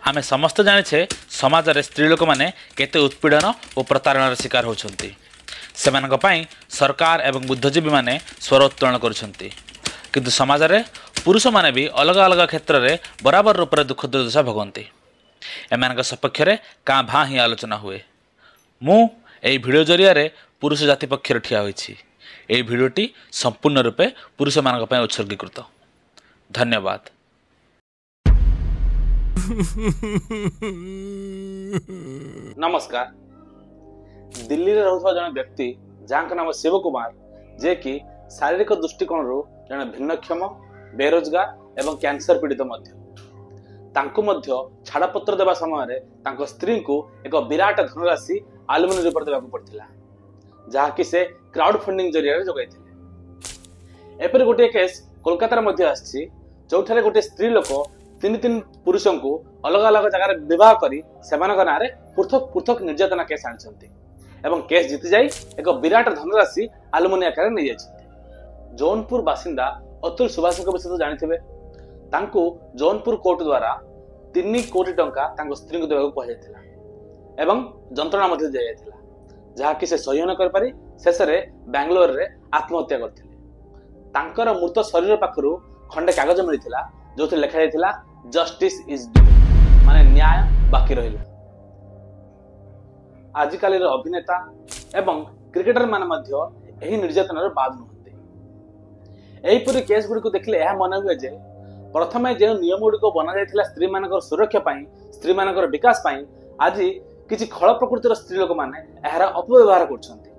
ଆମେ ସମସ୍ତେ ଜାଣିଛେ ସମାଜରେ ସ୍ତ୍ରୀ ଲୋକମାନେ କେତେ ଉତ୍ପୀଡ଼ନ ଓ ପ୍ରତାରଣାର ଶିକାର ହେଉଛନ୍ତି। ସେମାନଙ୍କ ପାଇଁ ସରକାର ଏବଂ ବୁଦ୍ଧିଜୀବୀମାନେ ସ୍ୱର ଉତ୍ତୋଳନ କରୁଛନ୍ତି। କିନ୍ତୁ ସମାଜରେ ପୁରୁଷମାନେ ବି ଅଲଗା ଅଲଗା କ୍ଷେତ୍ରରେ ବରାବର ରୂପରେ ଦୁଃଖ ଦୁର୍ଦ୍ଦଶା ଭୋଗନ୍ତି। ଏମାନଙ୍କ ସପକ୍ଷରେ କାଁ ଭାଁ ହିଁ ଆଲୋଚନା ହୁଏ। ମୁଁ ଏହି ଭିଡ଼ିଓ ଜରିଆରେ ପୁରୁଷ ଜାତି ପକ୍ଷରେ ଠିଆ ହୋଇଛି। ଏହି ଭିଡ଼ିଓଟି ସମ୍ପୂର୍ଣ୍ଣ ରୂପେ ପୁରୁଷମାନଙ୍କ ପାଇଁ ଉତ୍ସର୍ଗୀକୃତ। ଧନ୍ୟବାଦ। ନମସ୍କାର। ଦିଲ୍ଲୀରେ ରହୁଥିବା ଜଣେ ବ୍ୟକ୍ତି ଯାହାଙ୍କ ନାମ ଶିବ କୁମାର, ଯିଏକି ଶାରୀରିକ ଦୃଷ୍ଟିକୋଣରୁ ଜଣେ ଭିନ୍ନକ୍ଷମ, ବେରୋଜଗାର ଏବଂ କ୍ୟାନ୍ସର ପୀଡ଼ିତ ମଧ୍ୟ, ତାଙ୍କୁ ମଧ୍ୟ ଛାଡ଼ପତ୍ର ଦେବା ସମୟରେ ତାଙ୍କ ସ୍ତ୍ରୀଙ୍କୁ ଏକ ବିରାଟ ଧନରାଶି ଆଲୁମିନି ରୂପରେ ଦେବାକୁ ପଡ଼ିଥିଲା, ଯାହାକି ସେ କ୍ରାଉଡ ଫଣ୍ଡିଂ ଜରିଆରେ ଯୋଗାଇଥିଲେ। ଏପରି ଗୋଟିଏ କେସ୍ କୋଲକାତାରେ ମଧ୍ୟ ଆସିଛି, ଯେଉଁଠାରେ ଗୋଟିଏ ସ୍ତ୍ରୀ ଲୋକ ତିନି ତିନି ପୁରୁଷଙ୍କୁ ଅଲଗା ଅଲଗା ଜାଗାରେ ବିବାହ କରି ସେମାନଙ୍କ ନାଁରେ ପୃଥକ ପୃଥକ ନିର୍ଯାତନା କେସ୍ ଆଣିଛନ୍ତି ଏବଂ କେସ୍ ଜିତିଯାଇ ଏକ ବିରାଟ ଧନରାଶି ଆଲୁମିନି ଆକାରରେ ନେଇଯାଇଛନ୍ତି। ଜୌନପୁର ବାସିନ୍ଦା ଅତୁଲ ସୁଭାଷଙ୍କ ବିଷୟ ତ ଜାଣିଥିବେ। ତାଙ୍କୁ ଜୌନପୁର କୋର୍ଟ ଦ୍ୱାରା 3 କୋଟି ଟଙ୍କା ତାଙ୍କ ସ୍ତ୍ରୀଙ୍କୁ ଦେବାକୁ କୁହାଯାଇଥିଲା ଏବଂ ଯନ୍ତ୍ରଣା ମଧ୍ୟ ଦିଆଯାଇଥିଲା, ଯାହାକି ସେ ସହ୍ୟ ନ କରିପାରି ଶେଷରେ ବାଙ୍ଗାଲୋରରେ ଆତ୍ମହତ୍ୟା କରିଥିଲେ। ତାଙ୍କର ମୃତ ଶରୀର ପାଖରୁ ଖଣ୍ଡେ କାଗଜ ମିଳିଥିଲା, ଯେଉଁଥିରେ ଲେଖାଯାଇଥିଲା ଜଷ୍ଟିସ୍ is ଡ୍ୟୁ, ମାନେ ନ୍ୟାୟ ବାକି ରହିଲା। ଆଜିକାଲିର ଅଭିନେତା ଏବଂ କ୍ରିକେଟର ମାନେ ମଧ୍ୟ ଏହି ନିର୍ଯାତନାରୁ ବାଦ ନୁହନ୍ତି। ଏହିପରି କେସ୍ ଗୁଡ଼ିକୁ ଦେଖିଲେ ଏହା ମନେ ହୁଏ ଯେ ପ୍ରଥମେ ଯେଉଁ ନିୟମ ଗୁଡ଼ିକ ବନାଯାଇଥିଲା ସ୍ତ୍ରୀମାନଙ୍କର ସୁରକ୍ଷା ପାଇଁ, ସ୍ତ୍ରୀମାନଙ୍କର ବିକାଶ ପାଇଁ, ଆଜି କିଛି ଖଳ ପ୍ରକୃତିର ସ୍ତ୍ରୀ ଲୋକମାନେ ଏହାର ଅପବ୍ୟବହାର କରୁଛନ୍ତି।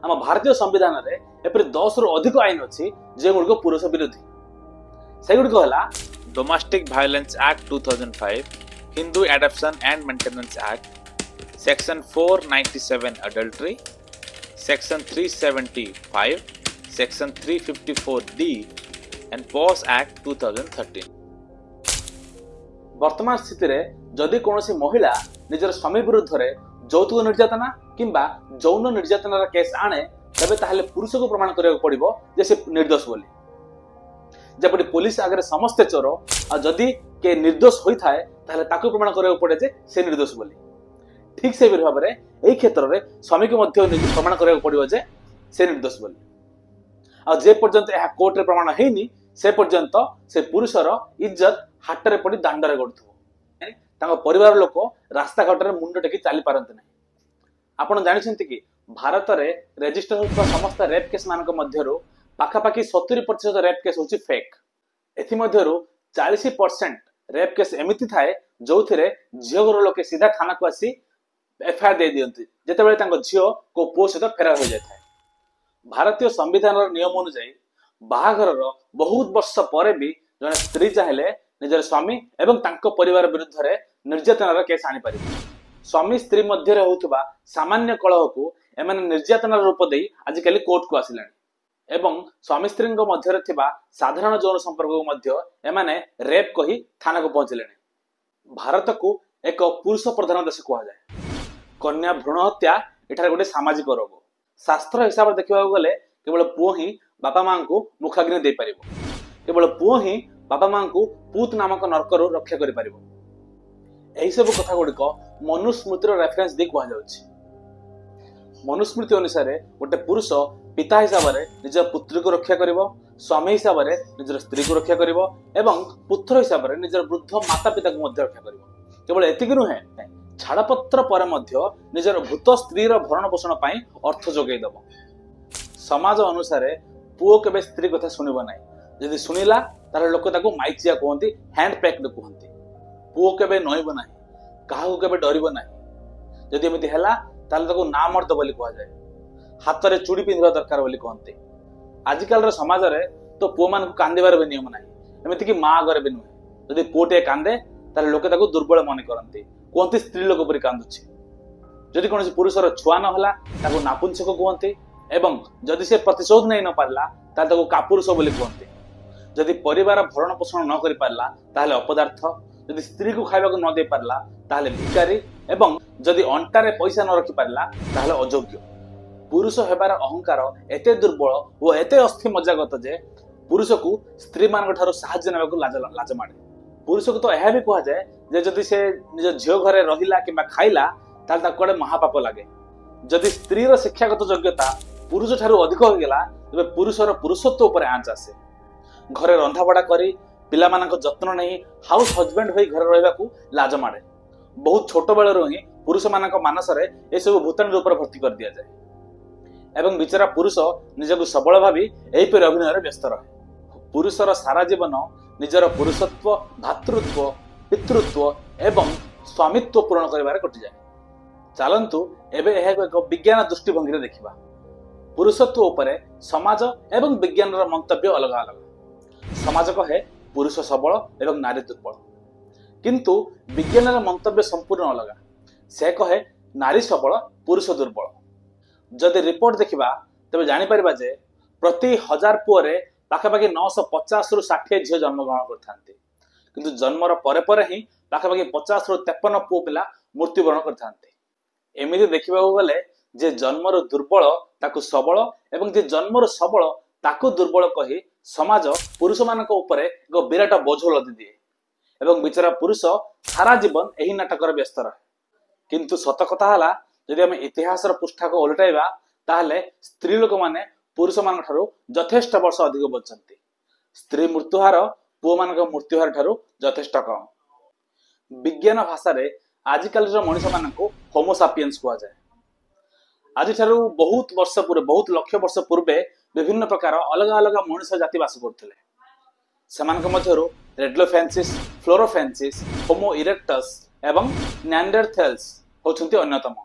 ଆମ ଭାରତୀୟ ସମ୍ବିଧାନରେ ଏପରି 10ରୁ ଅଧିକ ଆଇନ ଅଛି ଯେଉଁଗୁଡ଼ିକ ପୁରୁଷ ବିରୋଧୀ। ସେଗୁଡ଼ିକ ହେଲା Domestic Violence Act 2005, Hindu Adoption and Maintenance Act, Section 497 Adultery, Section 375, Section 354D and POS Act 2013. ବର୍ତ୍ତମାନ ସ୍ଥିତିରେ ଯଦି କୌଣସି ମହିଳା ନିଜର ସ୍ୱାମୀ ବିରୁଦ୍ଧରେ ଯୌତୁକ ନିର୍ଯାତନା କିମ୍ବା ଯୌନ ନିର୍ଯାତନାର କେସ୍ ଆଣେ, ତେବେ ତାହେଲେ ପୁରୁଷକୁ ପ୍ରମାଣ କରିବାକୁ ପଡ଼ିବ ଯେ ସେ ନିର୍ଦ୍ଦୋଷ ବୋଲି। ଯେପରି ପୋଲିସ ଆଗରେ ସମସ୍ତେ ଚୋର, ଆଉ ଯଦି କିଏ ନିର୍ଦ୍ଦୋଷ ହୋଇଥାଏ ତାହେଲେ ତାକୁ ପ୍ରମାଣ କରିବାକୁ ପଡେ ଯେ ସେ ନିର୍ଦ୍ଦୋଷ ବୋଲି। ଠିକ ସେହିପରି ଭାବରେ ଏହି କ୍ଷେତ୍ରରେ ସ୍ୱାମୀକୁ ମଧ୍ୟ ନିଜକୁ ପ୍ରମାଣ କରିବାକୁ ପଡିବ ଯେ ସେ ନିର୍ଦ୍ଦୋଷ ବୋଲି। ଆଉ ଯେ ପର୍ଯ୍ୟନ୍ତ ଏହା କୋର୍ଟରେ ପ୍ରମାଣ ହେଇନି ସେ ପର୍ଯ୍ୟନ୍ତ ସେ ପୁରୁଷର ଇଜ୍ଜତ ହାଟରେ ପଡି ଦାଣ୍ଡରେ ଗଡୁଥିବ। ତାଙ୍କ ପରିବାର ଲୋକ ରାସ୍ତାଘାଟରେ ମୁଣ୍ଡ ଟେକି ଚାଲି ପାରନ୍ତି ନାହିଁ। ଆପଣ ଜାଣିଛନ୍ତି କି ଭାରତରେ ରେଜିଷ୍ଟର ହେଉଥିବା ସମସ୍ତ ରେପ୍ କେସ୍ ମାନଙ୍କ ମଧ୍ୟରୁ ପାଖାପାଖି 70% ରେପ୍ କେସ୍ ହେଉଛି ଫେକ୍। ଏଥିମଧ୍ୟରୁ 40% ରେପ୍ କେସ୍ ଏମିତି ଥାଏ ଯୋଉଥିରେ ଝିଅ ଘର ଲୋକେ ସିଧା ଥାନାକୁ ଆସି ଏଫଆଇଆର ଦେଇ ଦିଅନ୍ତି, ଯେତେବେଳେ ତାଙ୍କ ଝିଅ କୋଉ ପୁଅ ସହିତ ଫେରାର ହୋଇଯାଇଥାଏ। ଭାରତୀୟ ସମ୍ବିଧାନର ନିୟମ ଅନୁଯାୟୀ ବାହାଘରର ବହୁତ ବର୍ଷ ପରେ ବି ଜଣେ ସ୍ତ୍ରୀ ଚାହିଁଲେ ନିଜର ସ୍ୱାମୀ ଏବଂ ତାଙ୍କ ପରିବାର ବିରୁଦ୍ଧରେ ନିର୍ଯାତନାର କେସ୍ ଆଣିପାରିବ। ସ୍ୱାମୀ ସ୍ତ୍ରୀ ମଧ୍ୟରେ ହେଉଥିବା ସାମାନ୍ୟ କଳହକୁ ଏମାନେ ନିର୍ଯାତନାର ରୂପ ଦେଇ ଆଜିକାଲି କୋର୍ଟକୁ ଆସିଲେଣି ଏବଂ ସ୍ୱାମୀ ସ୍ତ୍ରୀଙ୍କ ମଧ୍ୟରେ ଥିବା ସାଧାରଣ ଯୌନ ସମ୍ପର୍କକୁ ମଧ୍ୟ ଏମାନେ ରେପ୍ କହି ଥାନାକୁ ପହଞ୍ଚିଲେଣି। ଭାରତକୁ ଏକ ପୁରୁଷ ପ୍ରଧାନ ଦେଶ କୁହାଯାଏ। କନ୍ୟା ଭ୍ରୂଣ ହତ୍ୟା ଏଠାରେ ଗୋଟେ ସାମାଜିକ ରୋଗ। ଶାସ୍ତ୍ର ହିସାବରେ ଦେଖିବାକୁ ଗଲେ କେବଳ ପୁଅ ହିଁ ବାପା ମାଙ୍କୁ ମୁଖାଗ୍ନି ଦେଇପାରିବ, କେବଳ ପୁଅ ହିଁ ବାପା ମାଙ୍କୁ ପୁତ ନାମକ ନର୍କରୁ ରକ୍ଷା କରିପାରିବ। ଏହିସବୁ କଥା ଗୁଡ଼ିକ ମନୁସ୍ମୃତିର ରେଫରେନ୍ସ ଦେଇ କୁହାଯାଉଛି। ମନୁସ୍ମୃତି ଅନୁସାରେ ଗୋଟେ ପୁରୁଷ ପିତା ହିସାବରେ ନିଜ ପୁତ୍ରୀକୁ ରକ୍ଷା କରିବ, ସ୍ୱାମୀ ହିସାବରେ ନିଜର ସ୍ତ୍ରୀକୁ ରକ୍ଷା କରିବ ଏବଂ ପୁତ୍ର ହିସାବରେ ନିଜର ବୃଦ୍ଧ ମାତା ପିତାକୁ ମଧ୍ୟ ରକ୍ଷା କରିବ। କେବଳ ଏତିକି ନୁହେଁ, ଛାଡ଼ପତ୍ର ପରେ ମଧ୍ୟ ନିଜର ଭୂତ ସ୍ତ୍ରୀର ଭରଣ ପୋଷଣ ପାଇଁ ଅର୍ଥ ଯୋଗାଇ ଦେବ। ସମାଜ ଅନୁସାରେ ପୁଅ କେବେ ସ୍ତ୍ରୀ କଥା ଶୁଣିବ ନାହିଁ। ଯଦି ଶୁଣିଲା ତାହେଲେ ଲୋକ ତାକୁ ମାଇଚିଆ କୁହନ୍ତି, ହ୍ୟାଣ୍ଡ ପ୍ୟାକ୍ଡ କୁହନ୍ତି। ପୁଅ କେବେ ନଇଁବ ନାହିଁ, କାହାକୁ କେବେ ଡରିବ ନାହିଁ। ଯଦି ଏମିତି ହେଲା ତାହେଲେ ତାକୁ ନାମର୍ଦ୍ଦ ବୋଲି କୁହାଯାଏ। ହାତରେ ଚୁଡ଼ି ପିନ୍ଧିବା ଦରକାର ବୋଲି କହନ୍ତି। ଆଜିକାଲିର ସମାଜରେ ତ ପୁଅମାନଙ୍କୁ କାନ୍ଦିବାର ବି ନିୟମ ନାହିଁ, ଏମିତିକି ମା ଆଗରେ ବି ନୁହେଁ। ଯଦି ପୁଅଟିଏ କାନ୍ଦେ ତାହେଲେ ଲୋକେ ତାକୁ ଦୁର୍ବଳ ମନେ କରନ୍ତି, କୁହନ୍ତି ସ୍ତ୍ରୀ ଲୋକ ପରି କାନ୍ଦୁଛି। ଯଦି କୌଣସି ପୁରୁଷର ଛୁଆ ନହେଲା ତାକୁ ନାପୁଂସକ କୁହନ୍ତି ଏବଂ ଯଦି ସେ ପ୍ରତିଶୋଧ ନେଇ ନ ପାରିଲା ତାହେଲେ ତାକୁ କାପୁରୁଷ ବୋଲି କୁହନ୍ତି। ଯଦି ପରିବାର ଭରଣ ପୋଷଣ ନ କରିପାରିଲା ତାହେଲେ ଅପଦାର୍ଥ, ଯଦି ସ୍ତ୍ରୀକୁ ଖାଇବାକୁ ନ ଦେଇପାରିଲା ତାହେଲେ ଭିକାରୀ ଏବଂ ଯଦି ଅଣ୍ଟାରେ ପଇସା ନ ରଖିପାରିଲା ତାହେଲେ ଅଯୋଗ୍ୟ। ପୁରୁଷ ହେବାର ଅହଙ୍କାର ଏତେ ଦୁର୍ବଳ ଓ ଏତେ ଅସ୍ଥି ମଜ୍ଜାଗତ ଯେ ପୁରୁଷକୁ ସ୍ତ୍ରୀମାନଙ୍କ ଠାରୁ ସାହାଯ୍ୟ ନେବାକୁ ଲାଜ ମାଡ଼େ। ପୁରୁଷକୁ ତ ଏହା ବି କୁହାଯାଏ ଯେ ଯଦି ସେ ନିଜ ଝିଅ ଘରେ ରହିଲା କିମ୍ବା ଖାଇଲା, ତାହେଲେ ତାକୁ କୁଆଡେ ମହାପାପ ଲାଗେ। ଯଦି ସ୍ତ୍ରୀର ଶିକ୍ଷାଗତ ଯୋଗ୍ୟତା ପୁରୁଷ ଠାରୁ ଅଧିକ ହୋଇଗଲା, ତେବେ ପୁରୁଷର ପୁରୁଷତ୍ୱ ଉପରେ ଆଞ୍ଚ ଆସେ। ଘରେ ରନ୍ଧାବଢ଼ା କରି, ପିଲାମାନଙ୍କ ଯତ୍ନ ନେଇ, ହାଉସ ହଜବେଣ୍ଡ ହୋଇ ଘରେ ରହିବାକୁ ଲାଜ ମାଡ଼େ। ବହୁତ ଛୋଟ ବେଳରୁ ହିଁ ପୁରୁଷମାନଙ୍କ ମାନସରେ ଏସବୁ ଭୂତାଣୁ ରୂପରେ ଭର୍ତ୍ତି କରିଦିଆଯାଏ ଏବଂ ବିଚରା ପୁରୁଷ ନିଜକୁ ସବଳ ଭାବି ଏହିପରି ଅଭିନୟରେ ବ୍ୟସ୍ତ ରହେ। ପୁରୁଷର ସାରା ଜୀବନ ନିଜର ପୁରୁଷତ୍ୱ, ଭାତୃତ୍ୱ, ପିତୃତ୍ୱ ଏବଂ ସ୍ୱାମିତ୍ୱ ପୂରଣ କରିବାରେ କଟିଯାଏ। ଚାଲନ୍ତୁ ଏବେ ଏହାକୁ ଏକ ବିଜ୍ଞାନ ଦୃଷ୍ଟିଭଙ୍ଗୀରେ ଦେଖିବା। ପୁରୁଷତ୍ୱ ଉପରେ ସମାଜ ଏବଂ ବିଜ୍ଞାନର ମନ୍ତବ୍ୟ ଅଲଗା ଅଲଗା। ସମାଜ କହେ ପୁରୁଷ ସବଳ ଏବଂ ନାରୀ ଦୁର୍ବଳ, କିନ୍ତୁ ବିଜ୍ଞାନର ମନ୍ତବ୍ୟ ସମ୍ପୂର୍ଣ୍ଣ ଅଲଗା। ସେ କହେ ନାରୀ ସବଳ, ପୁରୁଷ ଦୁର୍ବଳ। ଯଦି ରିପୋର୍ଟ ଦେଖିବା, ତେବେ ଜାଣିପାରିବା ଯେ ପ୍ରତି 1000 ପୁଅରେ ପାଖାପାଖି 950ରୁ 60 ଝିଅ ଜନ୍ମଗ୍ରହଣ କରିଥାନ୍ତି, କିନ୍ତୁ ଜନ୍ମର ପରେ ପରେ ହିଁ ପାଖାପାଖି 50ରୁ 53 ପୁଅ ପିଲା ମୃତ୍ୟୁବରଣ କରିଥାନ୍ତି। ଏମିତି ଦେଖିବାକୁ ଗଲେ ଯେ ଜନ୍ମରୁ ଦୁର୍ବଳ ତାକୁ ସବଳ ଏବଂ ଯେ ଜନ୍ମରୁ ସବଳ ତାକୁ ଦୁର୍ବଳ କହି ସମାଜ ପୁରୁଷମାନଙ୍କ ଉପରେ ଏକ ବିରାଟ ବୋଝ ଲଦି ଦିଏ ଏବଂ ବିଚରା ପୁରୁଷ ସାରା ଜୀବନ ଏହି ନାଟକରେ ବ୍ୟସ୍ତ ରହେ। କିନ୍ତୁ ସତ କଥା ହେଲା, ଯଦି ଆମେ ଇତିହାସର ପୃଷ୍ଠାକୁ ଓଲଟାଇବା, ତାହେଲେ ସ୍ତ୍ରୀ ଲୋକମାନେ ପୁରୁଷମାନଙ୍କ ଠାରୁ ଯଥେଷ୍ଟ ବର୍ଷ ଅଧିକ ବଞ୍ଚନ୍ତି। ସ୍ତ୍ରୀ ମୃତ୍ୟୁହାର ପୁଅମାନଙ୍କ ମୃତ୍ୟୁହାର ଠାରୁ ଯଥେଷ୍ଟ କମ। ବିଜ୍ଞାନ ଭାଷାରେ ଆଜିକାଲିର ମଣିଷମାନଙ୍କୁ ହୋମୋସାପିଏନ୍ସ କୁହାଯାଏ। ଆଜିଠାରୁ ବହୁତ ବର୍ଷ ପୂର୍ବେ, ବହୁତ ଲକ୍ଷ ବର୍ଷ ପୂର୍ବେ ବିଭିନ୍ନ ପ୍ରକାର ଅଲଗା ଅଲଗା ମଣିଷ ଜାତି ବାସ କରୁଥିଲେ। ସେମାନଙ୍କ ମଧ୍ୟରୁ ରେଡ୍ଲୋଫେନ୍ସିସ୍, ଫ୍ଲୋରୋଫେନ୍ସିସ୍, ହୋମୋ ଇରେକ୍ଟସ୍ ଏବଂ ନ୍ୟାଣ୍ଡରଥେଲ୍ସ ହେଉଛନ୍ତି ଅନ୍ୟତମ।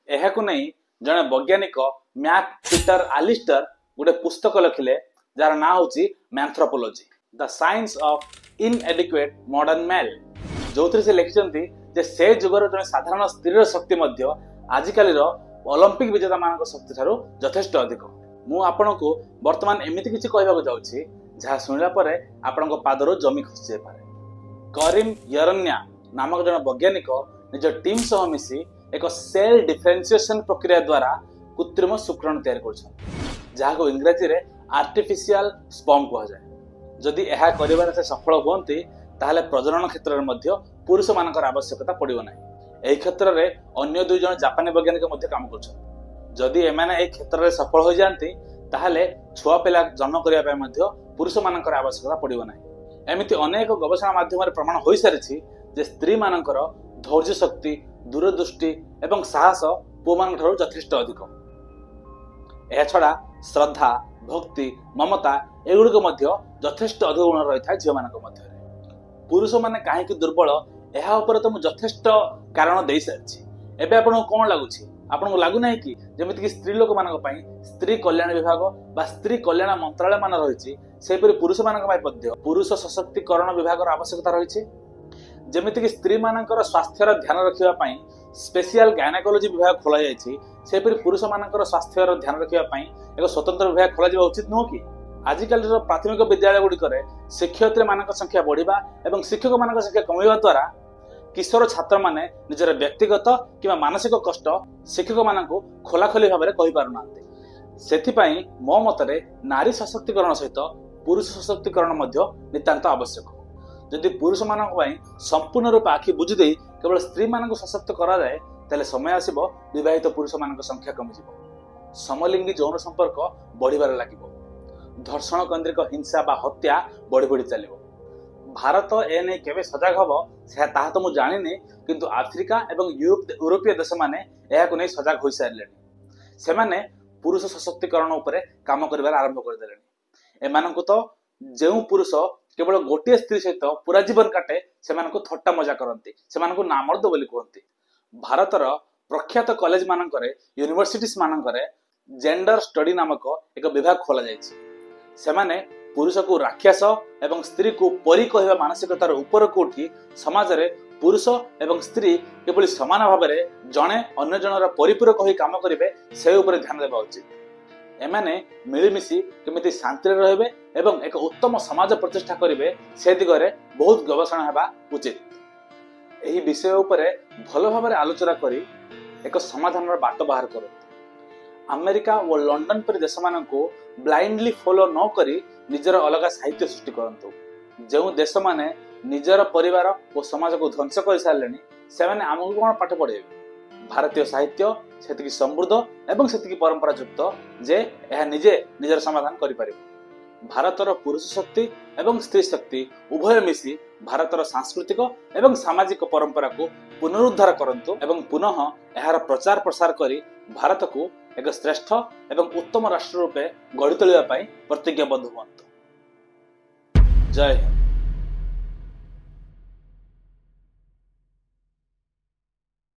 ଏହାକୁ ନେଇ ଜଣେ ବୈଜ୍ଞାନିକ ମ୍ୟାକ୍ ପିଟର ଆଲିଷ୍ଟର ଗୋଟେ ପୁସ୍ତକ ଲେଖିଲେ, ଯାହାର ନାଁ ହେଉଛି Manthropology: The Science of Inadequate Modern Male, ଯୋଉଥିରେ ସେ ଲେଖିଛନ୍ତି ଯେ ସେ ଯୁଗର ଜଣେ ସାଧାରଣ ସ୍ତ୍ରୀର ଶକ୍ତି ମଧ୍ୟ ଆଜିକାଲିର ଅଲମ୍ପିକ ବିଜେତାମାନଙ୍କ ଶକ୍ତି ଠାରୁ ଯଥେଷ୍ଟ ଅଧିକ। ମୁଁ ଆପଣଙ୍କୁ ବର୍ତ୍ତମାନ ଏମିତି କିଛି କହିବାକୁ ଯାଉଛି, ଯାହା ଶୁଣିଲା ପରେ ଆପଣଙ୍କ ପାଦରୁ ଜମି ଖସି ଯାଇପାରେ। କରିମ ୟରନ୍ୟା ନାମକ ଜଣେ ବୈଜ୍ଞାନିକ ନିଜ ଟିମ୍ ସହ ମିଶି ଏକ ସେଲ୍ ଡିଫରେନ୍ସିଏସନ ପ୍ରକ୍ରିୟା ଦ୍ୱାରା କୃତ୍ରିମ ଶୁକ୍ରାଣୁ ତିଆରି କରୁଛନ୍ତି, ଯାହାକୁ ଇଂରାଜୀରେ ଆର୍ଟିଫିସିଆଲ ସ୍ପର୍ମ କୁହାଯାଏ। ଯଦି ଏହା କରିବାରେ ସେ ସଫଳ ହୁଅନ୍ତି, ତାହେଲେ ପ୍ରଜନନ କ୍ଷେତ୍ରରେ ମଧ୍ୟ ପୁରୁଷମାନଙ୍କର ଆବଶ୍ୟକତା ପଡ଼ିବ ନାହିଁ। ଏହି କ୍ଷେତ୍ରରେ ଅନ୍ୟ ଦୁଇ ଜଣ ଜାପାନୀ ବୈଜ୍ଞାନିକ ମଧ୍ୟ କାମ କରୁଛନ୍ତି। ଯଦି ଏମାନେ ଏହି କ୍ଷେତ୍ରରେ ସଫଳ ହୋଇଯାଆନ୍ତି, ତାହେଲେ ଛୁଆ ପିଲା ଜନ୍ମ କରିବା ପାଇଁ ମଧ୍ୟ ପୁରୁଷମାନଙ୍କର ଆବଶ୍ୟକତା ପଡ଼ିବ ନାହିଁ। ଏମିତି ଅନେକ ଗବେଷଣା ମାଧ୍ୟମରେ ପ୍ରମାଣ ହୋଇସାରିଛି ଯେ ସ୍ତ୍ରୀମାନଙ୍କର ଧୈର୍ଯ୍ୟ ଶକ୍ତି, ଦୂରଦୃଷ୍ଟି ଏବଂ ସାହସ ପୁଅମାନଙ୍କ ଠାରୁ ଯଥେଷ୍ଟ ଅଧିକ। ଏହାଛଡ଼ା ଶ୍ରଦ୍ଧା, ଭକ୍ତି, ମମତା ଏଗୁଡ଼ିକ ମଧ୍ୟ ଯଥେଷ୍ଟ ଅଧିକ ଗୁଣ ରହିଥାଏ ଝିଅମାନଙ୍କ ମଧ୍ୟରେ। ପୁରୁଷମାନେ କାହିଁକି ଦୁର୍ବଳ, ଏହା ଉପରେ ତ ମୁଁ ଯଥେଷ୍ଟ କାରଣ ଦେଇସାରିଛି। ଏବେ ଆପଣଙ୍କୁ କଣ ଲାଗୁଛି? ଆପଣଙ୍କୁ ଲାଗୁନାହିଁ କି ଯେମିତିକି ସ୍ତ୍ରୀ ଲୋକମାନଙ୍କ ପାଇଁ ସ୍ତ୍ରୀ କଲ୍ୟାଣ ବିଭାଗ ବା ସ୍ତ୍ରୀ କଲ୍ୟାଣ ମନ୍ତ୍ରାଳୟ ମାନ ରହିଛି, ସେହିପରି ପୁରୁଷମାନଙ୍କ ପାଇଁ ମଧ୍ୟ ପୁରୁଷ ସଶକ୍ତିକରଣ ବିଭାଗର ଆବଶ୍ୟକତା ରହିଛି? ଯେମିତିକି ସ୍ତ୍ରୀମାନଙ୍କର ସ୍ୱାସ୍ଥ୍ୟର ଧ୍ୟାନ ରଖିବା ପାଇଁ ସ୍ପେସିଆଲ ଗାଇନାକୋଲୋଜି ବିଭାଗ ଖୋଲାଯାଇଛି, ସେହିପରି ପୁରୁଷମାନଙ୍କର ସ୍ୱାସ୍ଥ୍ୟର ଧ୍ୟାନ ରଖିବା ପାଇଁ ଏକ ସ୍ୱତନ୍ତ୍ର ବିଭାଗ ଖୋଲାଯିବା ଉଚିତ ନୁହଁ କି? ଆଜିକାଲିର ପ୍ରାଥମିକ ବିଦ୍ୟାଳୟ ଗୁଡ଼ିକରେ ଶିକ୍ଷୟିତ୍ରୀମାନଙ୍କ ସଂଖ୍ୟା ବଢିବା ଏବଂ ଶିକ୍ଷକମାନଙ୍କ ସଂଖ୍ୟା କମିବା ଦ୍ୱାରା କିଶୋର ଛାତ୍ରମାନେ ନିଜର ବ୍ୟକ୍ତିଗତ କିମ୍ବା ମାନସିକ କଷ୍ଟ ଶିକ୍ଷକମାନଙ୍କୁ ଖୋଲାଖୋଲି ଭାବରେ କହିପାରୁନାହାନ୍ତି। ସେଥିପାଇଁ ମୋ ମତରେ ନାରୀ ସଶକ୍ତିକରଣ ସହିତ ପୁରୁଷ ସଶକ୍ତିକରଣ ମଧ୍ୟ ନିତାନ୍ତ ଆବଶ୍ୟକ। ଯଦି ପୁରୁଷମାନଙ୍କ ପାଇଁ ସମ୍ପୂର୍ଣ୍ଣ ରୂପେ ଆଖି ବୁଜି ଦେଇ କେବଳ ସ୍ତ୍ରୀମାନଙ୍କୁ ସଶକ୍ତ କରାଯାଏ, ତାହେଲେ ସମୟ ଆସିବ ବିବାହିତ ପୁରୁଷମାନଙ୍କ ସଂଖ୍ୟା କମିଯିବ, ସମଲିଙ୍ଗୀ ଯୌନ ସମ୍ପର୍କ ବଢିବାରେ ଲାଗିବ, ଧର୍ଷଣ କେନ୍ଦ୍ରିକ ହିଂସା ବା ହତ୍ୟା ବଢି ବଢି ଚାଲିବ। ଭାରତ ଏ ନେଇ କେବେ ସଜାଗ ହବ ସେ ତାହା ତ ମୁଁ ଜାଣିନି, କିନ୍ତୁ ଆଫ୍ରିକା ଏବଂ ୟୁରୋପୀୟ ଦେଶମାନେ ଏହାକୁ ନେଇ ସଜାଗ ହୋଇସାରିଲେଣି। ସେମାନେ ପୁରୁଷ ସଶକ୍ତିକରଣ ଉପରେ କାମ କରିବାର ଆରମ୍ଭ କରିଦେଲେଣି। ଏମାନଙ୍କୁ ତ ଯେଉଁ ପୁରୁଷ କେବଳ ଗୋଟିଏ ସ୍ତ୍ରୀ ସହିତ ପୁରା ଜୀବନ କାଟେ, ସେମାନଙ୍କୁ ଥଟ୍ଟା ମଜା କରନ୍ତି, ସେମାନଙ୍କୁ ନାମର୍ଦ୍ଦ ବୋଲି କୁହନ୍ତି। ଭାରତର ପ୍ରଖ୍ୟାତ କଲେଜ ମାନଙ୍କରେ, ୟୁନିଭର୍ସିଟିସ୍ ମାନଙ୍କରେ ଜେଣ୍ଡର ଷ୍ଟଡି ନାମକ ଏକ ବିଭାଗ ଖୋଲାଯାଇଛି। ସେମାନେ ପୁରୁଷକୁ ରାକ୍ଷସ ଏବଂ ସ୍ତ୍ରୀକୁ ପରୀ କହିବା ମାନସିକତାର ଉପରକୁ ଉଠି ସମାଜରେ ପୁରୁଷ ଏବଂ ସ୍ତ୍ରୀ କିଭଳି ସମାନ ଭାବରେ ଜଣେ ଅନ୍ୟ ଜଣର ପରିପୂରକ ହୋଇ କାମ କରିବେ, ସେ ଉପରେ ଧ୍ୟାନ ଦେବା ଉଚିତ। ଏମାନେ ମିଳିମିଶି କେମିତି ଶାନ୍ତିରେ ରହିବେ ଏବଂ ଏକ ଉତ୍ତମ ସମାଜ ପ୍ରତିଷ୍ଠା କରିବେ, ସେ ଦିଗରେ ବହୁତ ଗବେଷଣା ହେବା ଉଚିତ। ଏହି ବିଷୟ ଉପରେ ଭଲ ଭାବରେ ଆଲୋଚନା କରି ଏକ ସମାଧାନର ବାଟ ବାହାର କରନ୍ତୁ। ଆମେରିକା ଓ ଲଣ୍ଡନ ପରି ଦେଶମାନଙ୍କୁ ବ୍ଲାଇଣ୍ଡଲି ଫଲୋ ନ କରି ନିଜର ଅଲଗା ସାହିତ୍ୟ ସୃଷ୍ଟି କରନ୍ତୁ। ଯେଉଁ ଦେଶମାନେ ନିଜର ପରିବାର ଓ ସମାଜକୁ ଧ୍ୱଂସ କରିସାରିଲେଣି, ସେମାନେ ଆମକୁ କ'ଣ ପାଠ ପଢ଼େଇବେ? ଭାରତୀୟ ସାହିତ୍ୟ ସେତିକି ସମୃଦ୍ଧ ଏବଂ ସେତିକି ପରମ୍ପରାଯୁକ୍ତ ଯେ ଏହା ନିଜେ ନିଜର ସମାଧାନ କରିପାରିବ। ଭାରତର ପୁରୁଷ ଶକ୍ତି ଏବଂ ସ୍ତ୍ରୀ ଶକ୍ତି ଉଭୟ ମିଶି ଭାରତର ସାଂସ୍କୃତିକ ଏବଂ ସାମାଜିକ ପରମ୍ପରାକୁ ପୁନରୁଦ୍ଧାର କରନ୍ତୁ ଏବଂ ପୁନଃ ଏହାର ପ୍ରଚାର ପ୍ରସାର କରି ଭାରତକୁ ଏକ ଶ୍ରେଷ୍ଠ ଏବଂ ଉତ୍ତମ ରାଷ୍ଟ୍ର ରୂପେ ଗଢ଼ି ତୋଳିବା ପାଇଁ ପ୍ରତିଜ୍ଞାବଦ୍ଧ ହୁଅନ୍ତୁ। ଜୟ ହିନ୍ଦ।